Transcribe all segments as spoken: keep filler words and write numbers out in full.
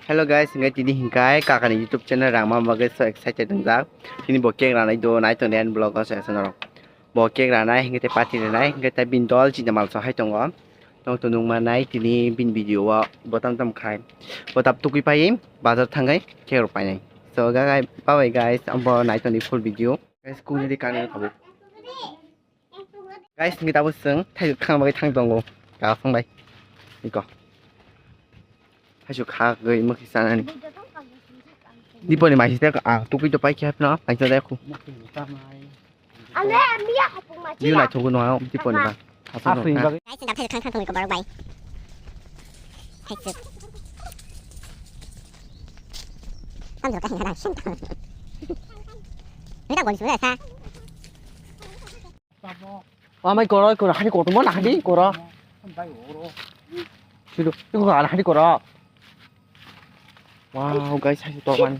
Hello guys, hingke tini hingkai kakani YouTube channel rangma bagwi so excited wngjak. Tini bo cake ranai do nai tong den vlog o se norok. Bo cake ranai hingke te party ranai hingke te bin dol chini mal so hai tongo. Tong to nung manai tini bin video o bo tam tam khai. Bo tap tukui pai bazar thangai cake rok painai. So gagai bye bye guys, abo nai tong di full video. Guys, kung di kang ni kabo. Guys, ni tabo seng thai khang bai thang tongo. Ka phang bai. Iko. Thaisu khagwi mukhi sanani. Diponi maisi te ang tukui to paikhe hapno, paisa de khu. Ale, miya hapung machi. View naithogo no, diponi ba. Aswk no. Guys, da thaisu khang khang tongwi ko borok bai. Thaisu. Tam jora ka hinga dang sing. Ni da gol sura sa. Amai koro, koro, hani kotorma na hani koro. Sido, tu koro hani koro. Wow, guys, hai to man.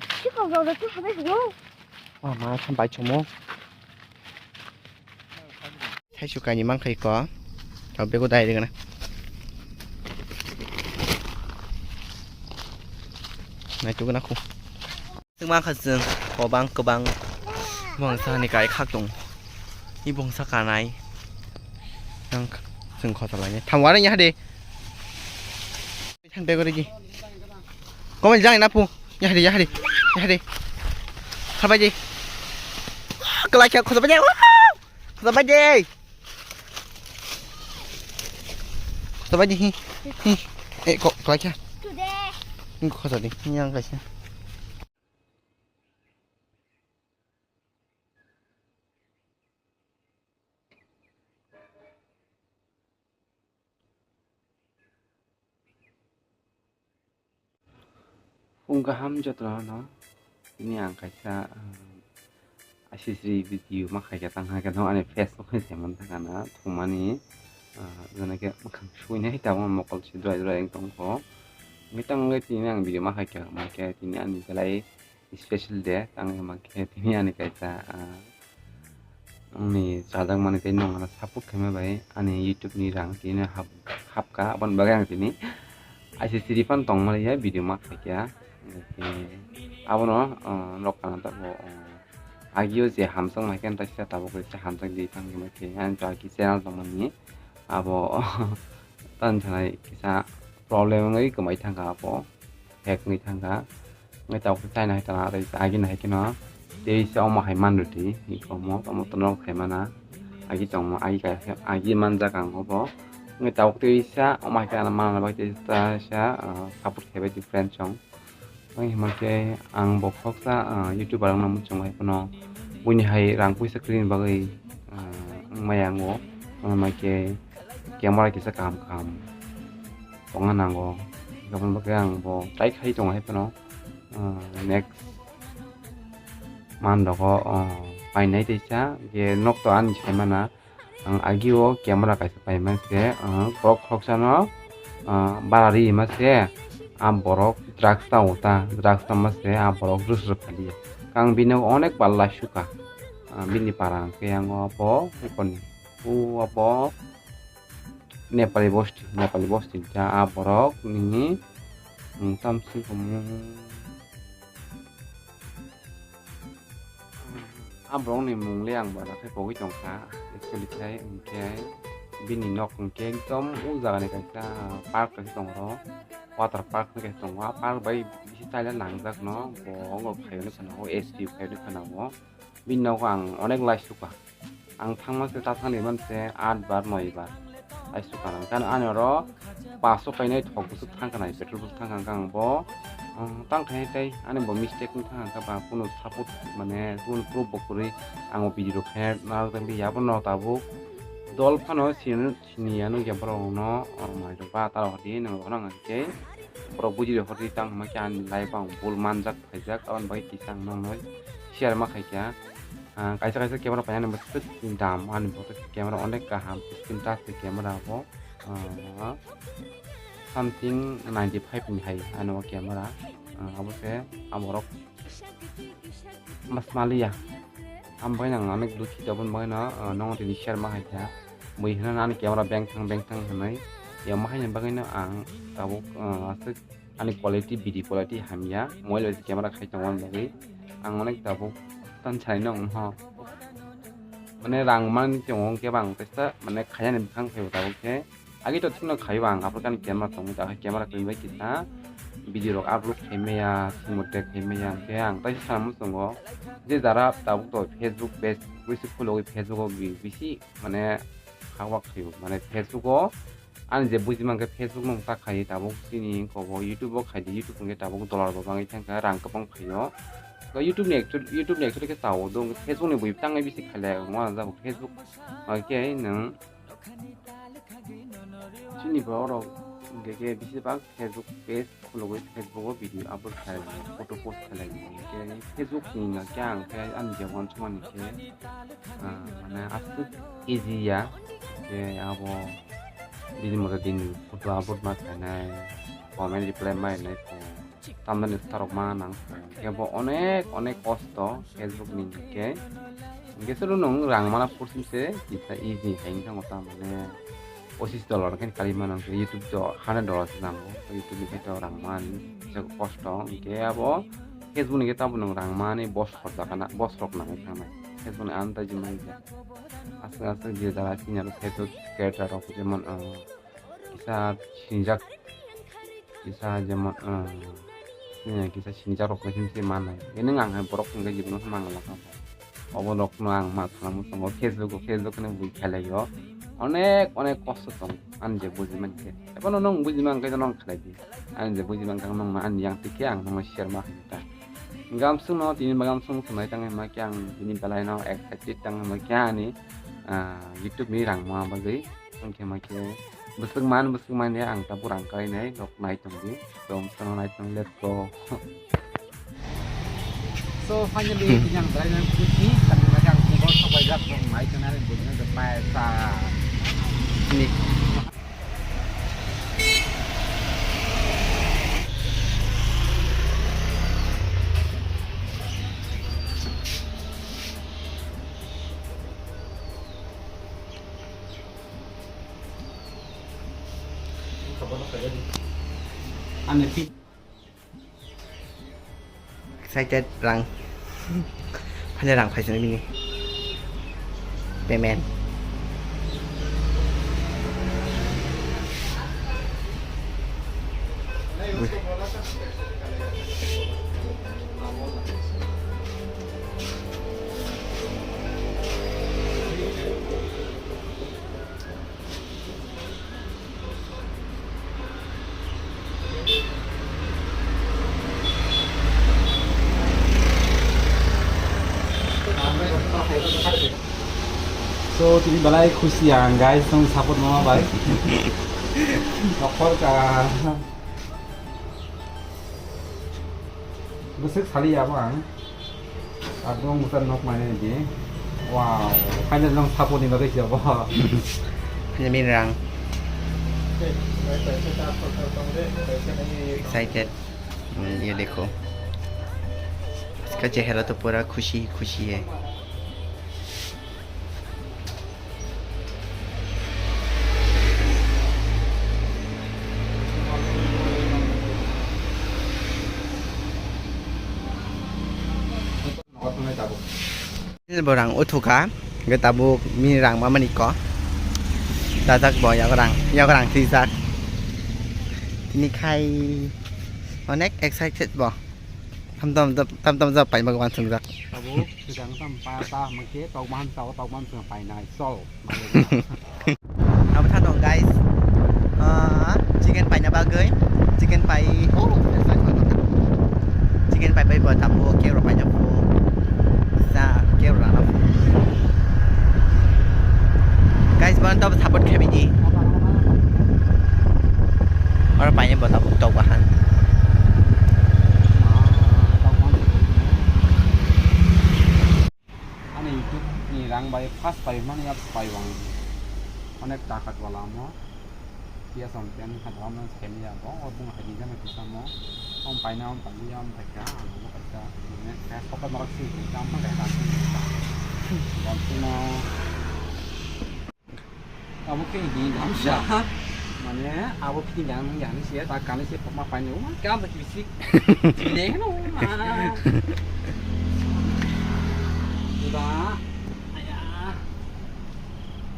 Wah, ma, sampai chomo. Thaisu kaini mang khai ko. Tau bego dai de gana. Nai tu gana khu. Tungma kha chwng kobang kwbang bongsa ni kai khak tongo. I bongsa kanai. Nang chwng khota lainai. Thang wara ya de. Thang bego de. Komai jang na pu. Ya de, ya de. Ya de. Khabai de. Kalai kha khota bai de. Khota bai de. Khota bai de hi. Hi. Eh, ko kalai kha. Today. Khota de. Yang kaisa. Phung kaham jotono, tini ang kaisa, ah, asisri video ma khaikha tang hakhe no ani Facebook hai se man thangana thumani, ah, jana khe mwkhang suinai tamo mokol si dwai dwai wng tongkho. Hwnkhe tamo wngkhe tini ang video ma khaikha, ma khe tini ani belai special day, tang hwnba khe tini ani kaisa, ah, ani chajakmani tei nwng ano support khaima bai ani YouTube ni rang tini hap-, hapkha, aboni bagwi ang tini I C C refund tongmani ya video ma khaikha. Abono, ah, rok kana tabuk, ah, agio je hamjakma khe, taisa tabuk kaisa hamjak di tang khe, ani to agi channel tongmani abo tang thanai kisa problem wngwi kwmai thangkha abo. Hack wngwi thangkha. Wngwi tabuk khe chaina hai tana tei agi nahai kheno tei se omo hai manrwdi iko omo omo tono khaimana agi tongmo agi kaisa agi manjak ang obo wngwi tabuk tei sa omo hai khe ano manna bagwi tei sa sa, ah, support khaibai di friends rok wngwi hima khe ang bo khoroksa, ah, youtuber wngna muchungo hai phano buini hai rang puisa kwrwini bagwi, ah, wngmaya ang o wngma khe camera kisa kaham kaham tongna nango. Aboni bagwi ang bo try khai tongo hai phano, ah, next month rogo, ah, painai teisa je nok to ani sai mana. Ang agi o camera kaisa paima se, ah, borok khoroksa no, ah, bara ri ma se, ah, borok drugs ta o ta, drugs ta ma se, ah, borok rus rw phali. Kang bini onek balla suka, ah, bini para ang khe ang o bo, o bo. Nepali bosti, Nepali bosti ta a borok nini, mm, tamsi komung. A borok ni mung le ang bara khe pogwi tongkha, actually khai hwnkhe bini nok hwnkhe ekdom o jaga ni kaisa park kaisa tongro, water park hwnkhe tongo, a park bai bisi taila nangjak no bo ongor phai hwnwi khana o, S T phai hwnwi khana o. Bini nogo ang onek lai suka. Ang thangma se ta thani man se aat bar noi bar lai suka nang. Kan ani oro paso kainai thok bwswk thang kanai, petrol bwswk thang kang kang bo, um, tang khai tei ani bo mistake wng thang kha ba kunu support mane kunu proof bo kwrwi ang o video rok khe narwk tang bi abo no tabuk dol phano sini. Sini ya nukya borok no, oh, mai rok ba ta rok di nang rok nang khe borok buji rok di tang ma khe ani life ang bul manjak khaijak aboni bagwi kisa ang nokno share ma khaikha. Ah, kaisa kaisa camera painani bo swk dam ani bo camera onek kaham fifteen touch ni camera bo, ah, something ninety five ni hai ani o camera, ah, abo se aborok. Mas maliya. Ang bai nang ani dukhi tabun bai no, ah, nong tini share ma hai kha. Mui hwnna ani camera beng thang beng thang hwnwi. Ya ma hai ni bagwi no ang tabuk, ah, aswk ani quality, video quality hamya, mobile bai camera khai tongo ani bagwi. Ang onek tabuk tan sai nong ho. Mane rang man tongo hwnkhe bang testa mane khayani bwkhang phaibo tabuk khe. Agi to thikno khaio ang, aphuru khe ani camera tongo, ta khe camera kwrwi bai kisa video rok upload khai maya, simo tag khai maya, hwnkhe ang taisa sanamo tongo, je jara tabuk to Facebook page bisi khulogwi Facebook o bi-, bisi mane hak bak khaio, mane Facebook o ani je buji mankhe Facebook no ta khai tabuk chini kobo YouTube o khai di, YouTube hwnkhe tabuk dollar bo bangwi thangkha, rang kwbang phaio. Ko YouTube ni actual, YouTube ni actually khe chao do, Facebook ni bui tangnai bisi khailai wngma jago Facebook, hwnkhe nwng Chini borok rok hwnkhe khe bisi bak Facebook page khulugwi Facebook o video upload khlai, photo post khlai. Hwnkhe Facebook ni hwnkhe ang khe ani je uansukmani khe, ah, mane aswk easy ya je abo bini moto din photo upload ma khlainai, comment reply ma rinai. Tamjani starok ma nang kebo onek onek kosto Facebook ni hwnkhe. Hwnkhe suru nwng rang mana pursim se kisa easy hai wngkha tamani pochis dollar khe kali mano hwnkhe YouTube to hundred dollar se nango. YouTube ni khe to rang mani kisa kosto hwnkhe abo Facebook ni khe tamo nwng rang mani bos khorjakana bos rok nangwi thangnai. Facebook ni ano tai jemon aswk aswk je jara senior Facebook creator rok jemon, ah, kisa sinijak kisa jemon, ah, sini kisa sinijak rok khe sini se mannai. Ini ang hai borok hwnkhe jibon no mangala kha. Obo rok no ang ma sana muchungo Facebook o, Facebook ni bui khelai o. Onek onek kosto tong ani je buji mankhe. Ebo no nong buji mankhe nong khlai di. Ani je buji mankhe nong ma ani yang tikhe ang nong share ma khlai ta. Gamsung no tini ba gamsung sunai tang ma khe ang tini belai no excited tang ma khe ani, ah, YouTube ni rang ma bagwi. Ang khe ma khe bwswk man, bwswk man ya, ang tabuk rang kai nai, rok nai tong di. So, ang tong nai tong, let's go. So, finally, tini ang belai no khusni, tang ma khe ang kubor sok bai jak, rok nai tong nai, bujina de paisa. Ni. Ani pi- Excited rang. Hanya rang phaisani bini. Payment. So, tini belai khusi ang, guys, nong support mama bai. Nokor ka. Bwswk sali ya bo ang. Abong busa nok mane di. Wow, final nong sapo ni bagwi siya bo. Final min rang. Excited. Hmm, ye dekho. Iska chehra to pura khushi khushi hai. Borang uthuka, hwnkhe tabuk bini rang mamani ko. Dajak bo yagrang, yagrang twijak. Tini khai onek excited bo. Tam tam, tam tam jab paima uansukjak. Tabuk swkang tam pa ta hwnkhe tokma han sao, tokma han swkang painai. Chol. Abo tha tong guys. Ah, chicken paina bagwi. Chicken pai. Oh, chicken pai pai bo tabo kero paina pho. Sa kero rana pho. Guys, bon tabo support khabi di. Oro paina bo tabo tok bahan. Ani YouTube ni rang bai first pai mani apps pai wang onek takat wala mo. Pia som pen khat wam nang sem ya bo, o bung hai di jana kisa mo. Om pai na om pai ya om pai ka, ang mo kaisa. Ini saya pokok marak sih, jam apa kayak tadi. Jam sih mo. Abo khe di gamsa. Mane abo fitting yang yang se ta kani se pokma paini uma kam ta kibisi. Bine no ma. Duda. Aya.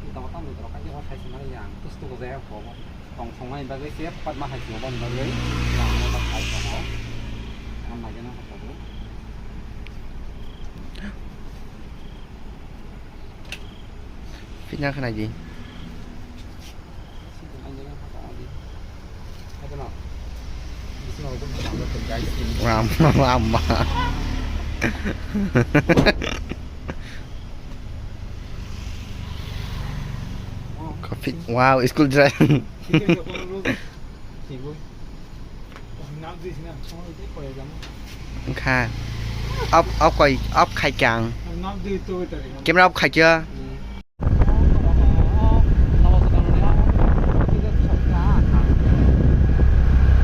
Duda ta duda ka je wa thai sima yang. Tus tu ko je ko. Tong song mai bagwi se pat ma hai sima ban bagwi. Yang mo ta khai ko. Am ma je na ko. Fitna khnai di. Ram, ram, ram. Coffee. Wow, school dress. Wngkha. Off, off koi, off khai khe ang. Camera off khai khe.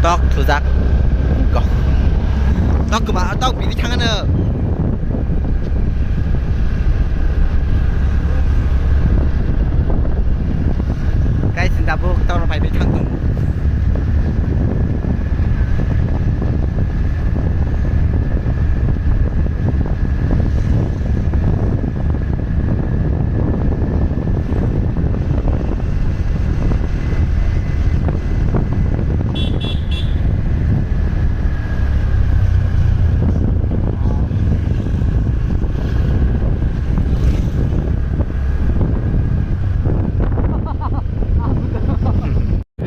Tok thujak. Kok. Tok kwma, tok bini thangano. Guys, tabuk tok rok bai bai thang tongo.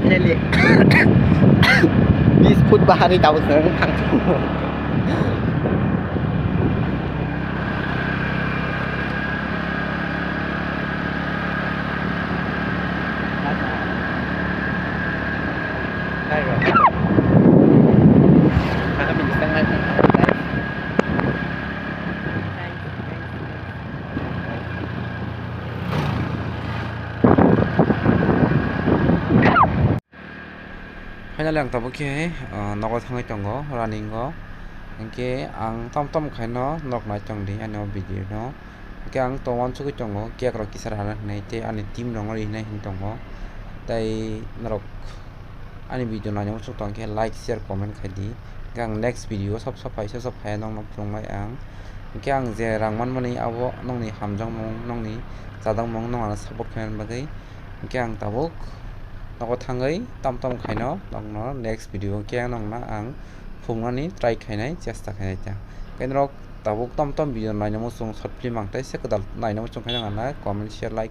Nearly bis foot bahari tabuk se wng thang. Finally, ang tabuk khe, ah, nogo thangwi tongo, running o. Hinkhe ang tom tom khaino norok nai tongdi ani o video no. Hinkhe ang to uansugwi tongo, cake rok kisa rana hinwi tei ani team rokno rinai hinwi tongo. Tei norok ani video naina muchung tong khe like, share, comment khai di. Hinkhe ang next video sob sob phai, sob sob phai nokno phunuknai ang. Hinkhe ang je rang manmani abo nokni hamjakmung, nokni chajakmung, nokno support khaina bagwi. Hinkhe ang tabuk nogo thangwi tam tam khaino nokno next video hinkhe nokno ang phunuknani try khainai chesta khainai ta. Hinkhe norok tabuk tom tom video naina muchung short film ang teisa kwtal naina muchung khe nang comment, share, like.